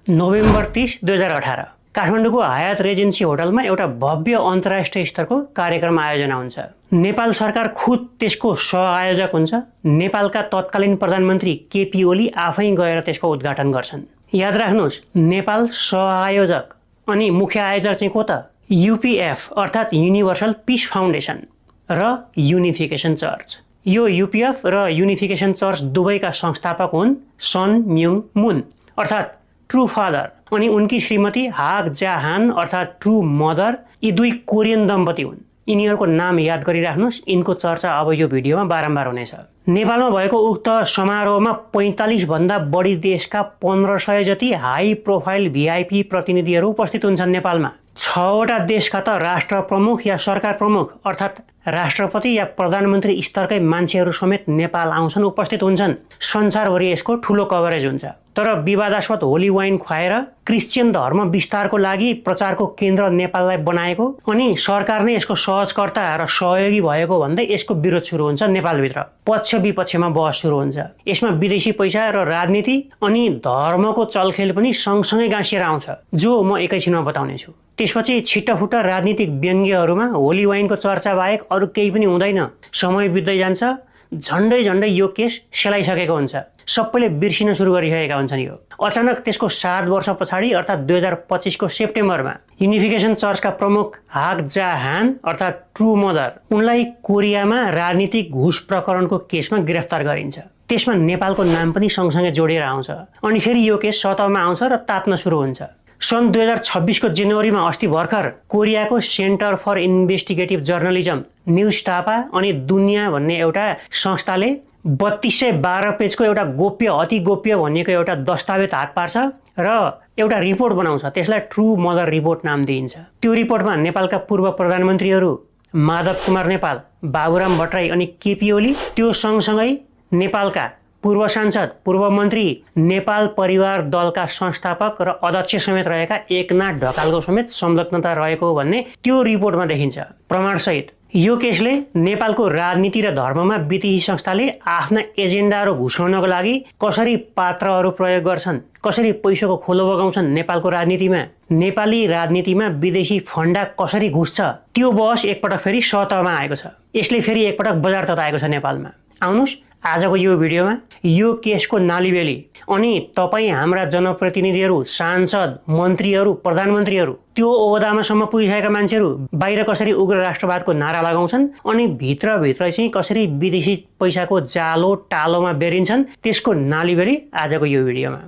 November 30, 2018 काठमाडौँको हयात रेजेन्सी होटलमा एउटा भव्य अन्तर्राष्ट्रिय स्तरको कार्यक्रम आयोजना हुन्छ। नेपाल सरकार खुद त्यसको सहआयोजक हुन्छ। नेपालका तत्कालीन प्रधानमन्त्री केपी ओली आफै गएर त्यसको उद्घाटन गर्छन्। याद राख्नुहोस्, नेपाल सहआयोजक अनि मुख्य आयोजक चाहिँ को त? यूपीएफ अर्थात् युनिभर्सल पिस फाउन्डेसन र युनिफिकेसन चर्च। यो यूपीएफ र युनिफिकेसन चर्च दुवैका संस्थापक हुन् सन म्युङ मुन अर्थात् ट्रू फादर अनि उनकी श्रीमती हाग जा हान अर्थात् ट्रू मदर। यी दुई कोरियन दम्पति हुन्। यिनीहरूको नाम याद गरिराख्नुहोस्। यिनको चर्चा अब यो भिडियोमा बारम्बार हुनेछ। नेपालमा भएको उक्त समारोहमा 45 भन्दा बढी देशका 1500 जति हाई प्रोफाइल भिआइपी प्रतिनिधिहरू उपस्थित हुन्छन्। नेपालमा 6वटा देशका त राष्ट्र प्रमुख या सरकार प्रमुख अर्थात् राष्ट्रपति या प्रधानमन्त्री स्तरकै मान्छेहरू समेत नेपाल आउँछन्, उपस्थित हुन्छन्। संसारभरि यसको ठुलो कभरेज हुन्छ। तर विवादास्पद होली वाइन खुवाएर क्रिश्चियन धर्म विस्तारको लागि प्रचारको केन्द्र नेपाललाई बनाएको अनि सरकार नै यसको सहजकर्ता र सहयोगी भएको भन्दै यसको विरोध सुरु हुन्छ। नेपालभित्र पक्ष विपक्षमा बहस सुरु हुन्छ। यसमा विदेशी पैसा र राजनीति अनि धर्मको चलखेल पनि सँगसँगै गाँसिएर आउँछ, जो म एकैछिनमा बताउने छु। त्यसपछि छिट्टाफुट्टा राजनीतिक व्यङ्ग्यहरूमा होली वाइनको चर्चा बाहेक अरू केही पनि हुँदैन। समय बित्दै जान्छ। झन्डै यो केस सेलाइसकेको हुन्छ। सबैले बिर्सिन सुरु गरिसकेका हुन्छन्। यो अचानक त्यसको 7 वर्ष पछाडि अर्थात् 2025 को सेप्टेम्बरमा युनिफिकेसन चर्चका प्रमुख हाग जा हान अर्थात् ट्रू मदर उनलाई कोरियामा राजनीतिक घुस प्रकरणको केसमा गिरफ्तार गरिन्छ। त्यसमा नेपालको नाम पनि सँगसँगै जोडिएर आउँछ। अनि फेरि यो केस सतहमा आउँछ र तात्न सुरु हुन्छ। सन् 2026 को जनवरीमा अस्ति भर्खर कोरियाको centre for investigative journalism Newstapa अनि दुनिया भन्ने एउटा संस्थाले 3212 पेजको एउटा गोप्य अति गोप्य भनिएको एउटा दस्तावेज हात पार्छ र एउटा रिपोर्ट बनाउँछ। त्यसलाई ट्रू मदर रिपोर्ट नाम दिइन्छ। त्यो रिपोर्टमा नेपालका पूर्व प्रधानमन्त्रीहरू माधव कुमार नेपाल, बाबुराम भट्टराई अनि केपी ओली, त्यो सँगसँगै नेपालका पूर्व सांसद, पूर्व मन्त्री, नेपाल परिवार दलका संस्थापक र अध्यक्ष समेत रहेका एकनाथ ढकालको समेत संलग्नता रहेको भन्ने त्यो रिपोर्टमा देखिन्छ प्रमाणसहित। यो केसले नेपालको राजनीति र धर्ममा विदेशी संस्थाले आफ्ना एजेन्डाहरू घुसाउनको लागि कसरी पात्रहरू प्रयोग गर्छन्, कसरी पैसाको खोलो बगाउँछन् नेपालको राजनीतिमा, नेपाली राजनीतिमा विदेशी फन्डा कसरी घुस्छ, त्यो बहस एकपटक फेरि सतहमा आएको छ। यसले फेरि एकपटक बजार तताएको छ नेपालमा। आउनुस् आजको यो भिडियोमा यो केसको नालीबेली अनि तपाईँ हाम्रा जनप्रतिनिधिहरू, सांसद, मन्त्रीहरू, प्रधानमन्त्रीहरू, त्यो ओहदामासम्म पुगिसकेका मान्छेहरू बाहिर कसरी उग्र राष्ट्रवादको नारा लगाउँछन् अनि भित्रभित्र चाहिँ कसरी विदेशी पैसाको जालो टालोमा बेरिन्छन्, त्यसको नालीबेली आजको यो भिडियोमा।